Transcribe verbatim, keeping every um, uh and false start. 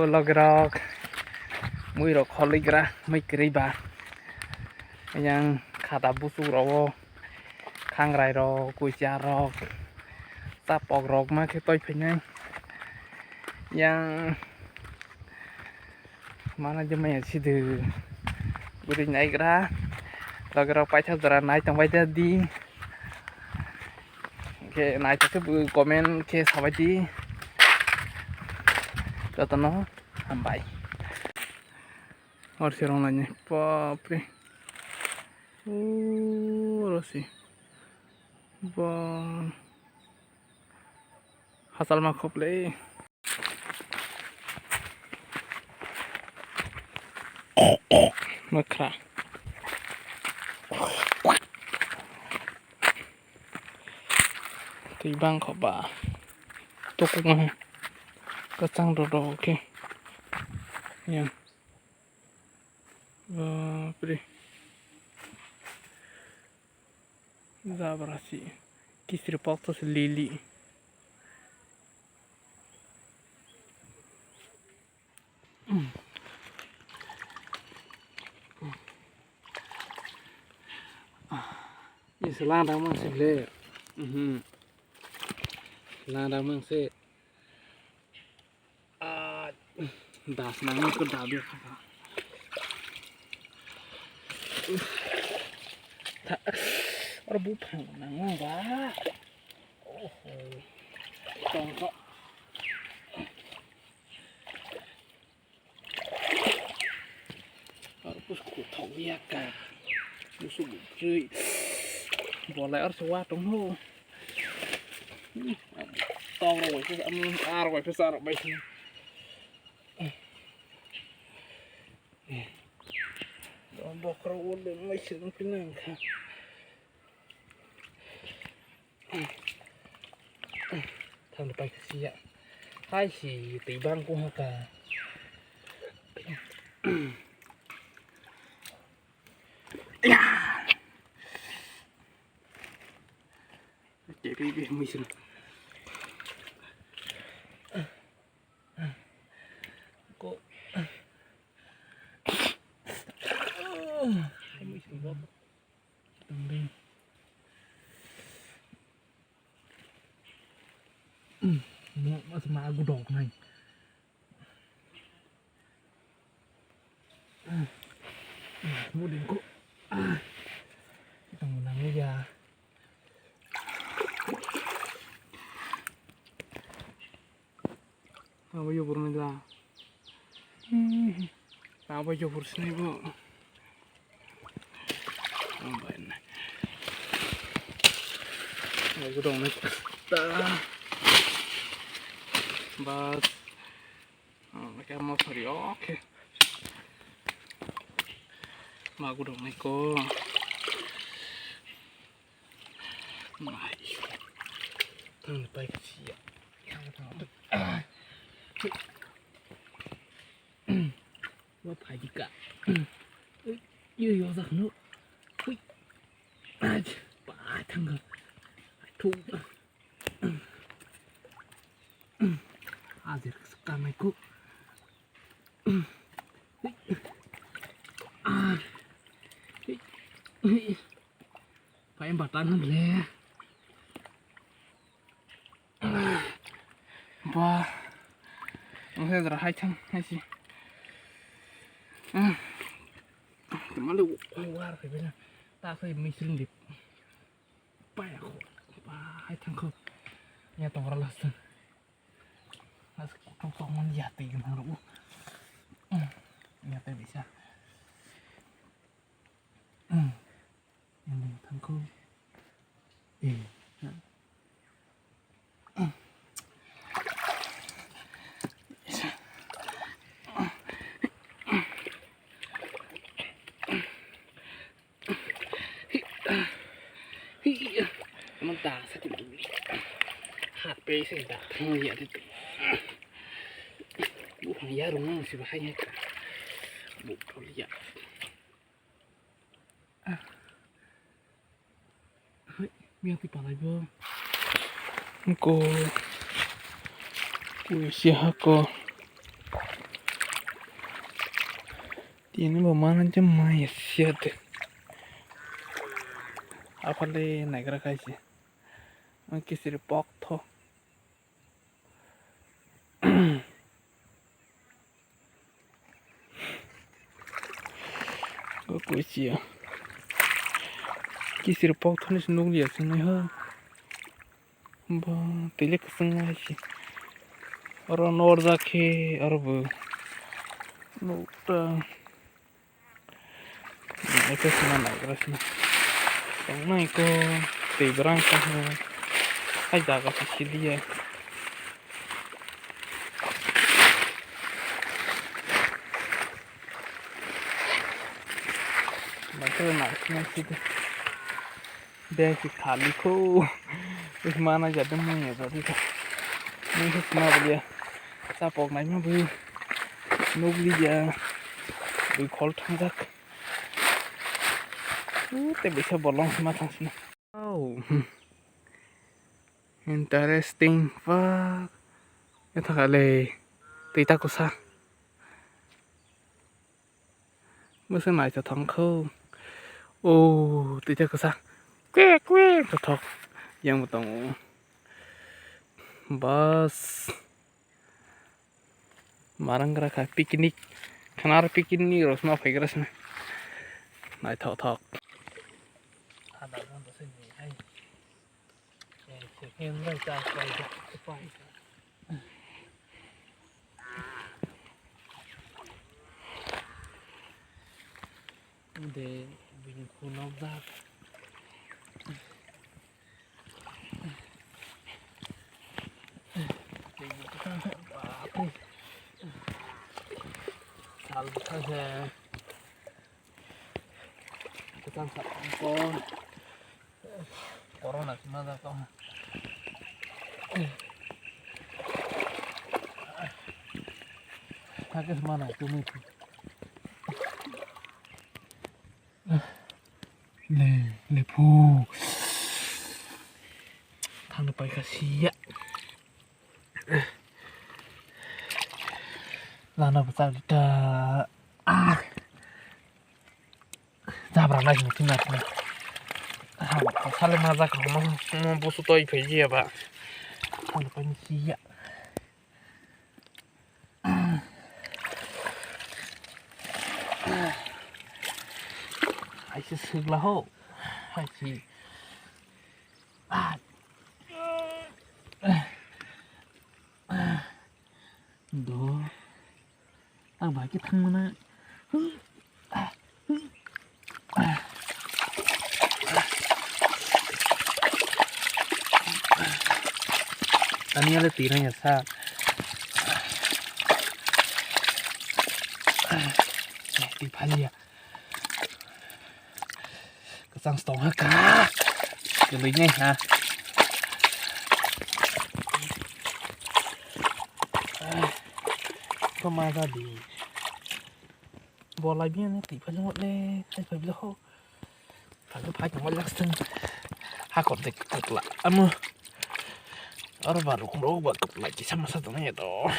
Logi rok, mui rok kholi gra, mui kwrwi ba. Yang khata busuk rogo, khangrai rok, kuicha rok, tapok rok ma khe toi phainai. Yang mana jemaya sidu. Bwrwi naigra. Logi rok paitha jora nai tongbai di. Khe naithok khe bo comment khe sabai di. Jotono hambai. Hor se rong lainai. Bapre. O rosi. Ba. Hachal ma khop le. Mwkhra. Twi bang kho ba. Tokma. Kwchang dodo khe. Yang. Bapre. Jabra si. Kisri pokto si lili. Ini selang dang mang sih le. Mhm. Selang dang mang sih. Ah, das nang ko dabi. Ora buphang nang ba. Oho. Tongko. Ar pus kuthok ya ka. Musu bukri. Bolai ar sewa tong ho. Tong ro wai pus am ar wai pus ar wai pus. Bokro wole mai sing pinang ka. Thang pai ka siya. Hai si tei bang ku ha ka. Ya. Ke bi bi mai sing. Ko. Hai mai sing bok. Tong ding. Mo mas ma gudok nai. Mo ding ko. Tong nang ya. Abo yo burmila. Abo yo bur sini bo. Abo dong na. Bas. Kamu sorry, oke. Magu dong nai ko. Mai. Tang pai ka siya. Wa pai di ka. Yo yo sak no. Hui. Ai, pa thang ka. Thu. Ajer ka mai ko. Paim batan han le. Ba. Ang se jara hai thang hai si. Kemale war ke bela. Ta sai misil dip. Paya ko. Ba hai thang ko. Ya tong ra las. Mas tong tong man ya te man ro. Ya te bisa. Yang thangkho. Eh. Mang ta sa ti. Hat pe se da thang ya ti. Bu thang ya rung si ba hai ya. Bu thang ya. Hai, miya ti palai bo. Ko. Ko si ha ko. Ini bo mana je mai siya de. Aphale naigra khai se. Ang kisiri pok tho. Go kuisiya. Kisiri pok thani se nukliya chwng nai ho. Ba, twi le kwchwng nai se. Oro norjak khe, oro bo nukta. Naikhe sima naigra sima. Tongnai ko twi bwrang khe hai jaga se siliya. Naikhe naisima sidi. Bag se khali kho. Mana jadi manya jadi kho. Nungkhe sima bwlya. Chapok naima bw. Nukliya. Bw khol thangjak. Tei bisa bolong sima thangsina. Wow. Interesting. Fuck. Ethakale. Tei takusa. Bwswk naithothok kho. O, twi khe kwchak. Kwek, kwek, thothok. Yang bo tongo. Bas. Marang gra kha picnic. Khnar picnic rosma phaigra sna. Naithothok. De bini khu nokjak. Sal bwkha se. Kwchang sak ko. Corona se ma jak tong. Hakhe se mana tumi. Le, le phu. Thangno paikha siya. Lana bwchak ta. Ah. Jabra nai sini tina tina. Ha, sale ma jak mo, mo busu toi phai ya ba. Thangno paikha siya. Hai se sugla ho. Hai se. Do. Ang bai ke thang mana. Tani ale tirang ya sa. Ti phalia. Kwchang stong ha ka. Kwlwi nai ha. Ko ma ja di. Bolai bini twi phai jongole, tei phai bilo ho. Phai phai tongma last time. Hakor de kwtla amo. Oro ba rukung rok ba kwtla kisa masa tongo ya to.